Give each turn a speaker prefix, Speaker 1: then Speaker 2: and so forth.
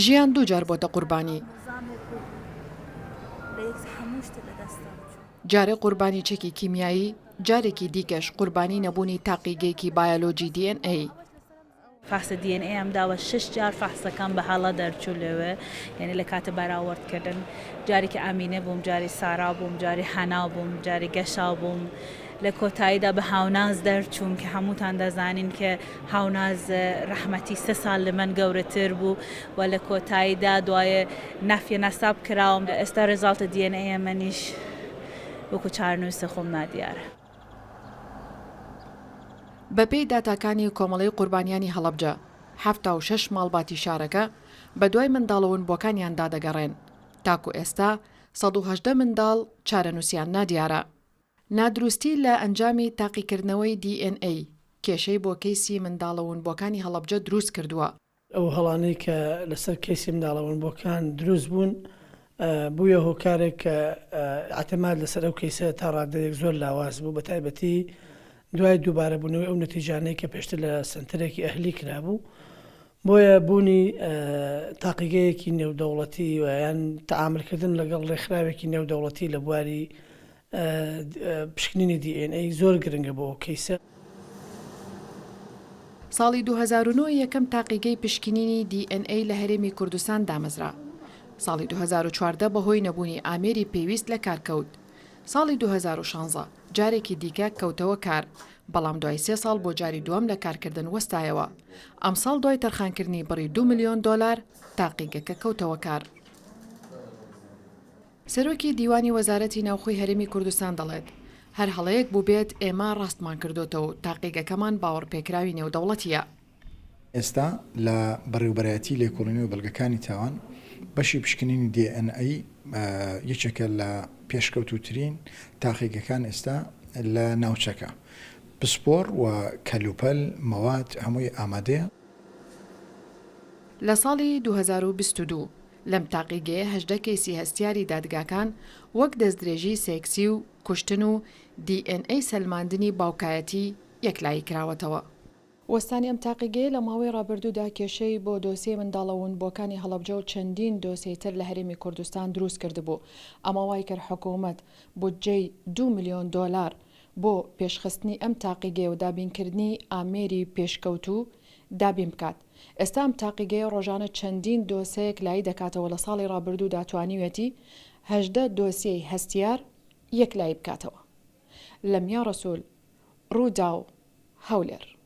Speaker 1: ژیان دووجار بۆتە قوربانی. جارێ قوربانی چەکی کیمیایی، جارێکی دیکەش قوربانی نەبوونی تاقیگەیەکی بایەلۆجی دی ئێن ئەی.
Speaker 2: فەحسە دی ئێن ئەیم داوە شەش جار فەحسەکەم بە هەڵە دەرچوو لەوێ یعنی لە کاتە بەراوەرد کردن جارێکی ئامینە بووم جاری سارا بووم جاری حەنا بووم جاری گەشا بووم لە کۆتاییدا بە هاوناز دەرچووم کە هەمووتان دەزانین کە هاوناز ڕەحمەتی سێ ساڵ لە من گەورەتر بوو و لە کۆتاییدا دوایێ نەفیە نەساب کراوم ئێستا result ە DNA منیش وەکو چارەنووسی خۆم نادیارە.
Speaker 1: بەپێی داتاکانی کۆمەڵەی قوربانیانی هەڵەبجە، 76 ماڵباتی شارەکە بەدوای منداڵە ونبووەکانیاندا دەگەڕێن، تاکو ئێستا 118 منداڵ چارەنووسیان نادیارە. نادروستی لە ئەنجامی تاقیکردنەوەی دی ئێن ئەی، کێشەی بۆ کەیسی منداڵە ونبووەکانی هەڵەبجە دروستکردووە.
Speaker 3: ئەو هەڵانەی کە لەسەر کەیسی منداڵە ونبووەکان دروست بوون، بوویە هۆکارێک کە ئیعتماد لەسەر ئەو کەیسە تا ڕادەیەک زۆر لاواز بوو، بەتایبەتی دوای دووبارەبوونەوەی ئەو نەتیجانەی کە پێشتر لە سەنتەرێکی ئەهلی کرابوو. بۆیە بوونی تاقیگەیەکی نێودەوڵەتی و یان تەعامولکردن لەگەڵ ڕێکخراوێکی نێودەوڵەتی لە بواری پشکنینی دی ئێن ئەی زۆر گرنگە بۆ ئەو کەیسە.
Speaker 1: ساڵی 2009 یەکەم تاقیگەی پشکنینی دی ئێن ئەی لە هەرێمی کوردستان دامەزرا. ساڵی 2014 بەهۆی نەبوونی ئامێری پێویست لە کار کەوت. ساڵی 2016 جارێکی دیکە کەوتەوە کار، بەڵام دوای سێ ساڵ بۆ جاری دووەم لە کارکردن وەستایەوە. ئەمساڵ دوای تەرخانکردنی بڕی دوو ملیۆن دۆلار، تاقیگەکە کەوتەوە کار. سەرۆکی دیوانی وەزارەتی ناوخۆی هەرێمی کوردستان دەڵێت، هەر هەڵەیەک بووبێت ئێمە ڕاستمان کردۆتەوە و تاقیگەکەمان باوەڕپێکراوی نێودەوڵەتییە.
Speaker 4: ئێستا لە بەڕێوەبەرایەتی لێکۆڵینەوەی بەڵگەکانی تاوان، بەشی پشکنینی دی ئێن ئەی یەکێکە لە پێشکەوتووترین تاقیگەکان ئێستا لە ناوچەکە. پسپۆڕ و کەلوپەل، مەواد، هەمووی ئامادەیە.
Speaker 1: لە ساڵی 2022 لەم تاقیگەیە 18 کەیسی هەستیاری دادگاکان وەک دەستدرێژی سێکسی و کوشتن و دی ئێن ئەی سەلماندنی باوکایەتی یەکلایی کراوەتەوە. وەستانی ئەم تاقیگەیە لە ماوەی ڕابردوودا کێشەی بۆ دۆسیەی منداڵە ونبووەکانی هەڵەبجە و چەندین دۆسیەی تر لە هەرێمی کوردستان دروست کردبوو، ئەمە وایکرد حکوومەت بودجەی دوو ملیۆن دۆلار بۆ پێشخستنی ئەم تاقیگەیە و دابینکردنی ئامێری پێشکەوتوو دابین بکات. ئێستا ئەم تاقیگەیە ڕۆژانە چەندین دۆسێ یەکلایی دەکاتەوە لە ساڵی ڕابردوودا توانیویەتی 18 دۆسیەی هەستیار یەکلایی بکاتەوە. لەمیا ڕەسول، ڕووداو، هەولێر.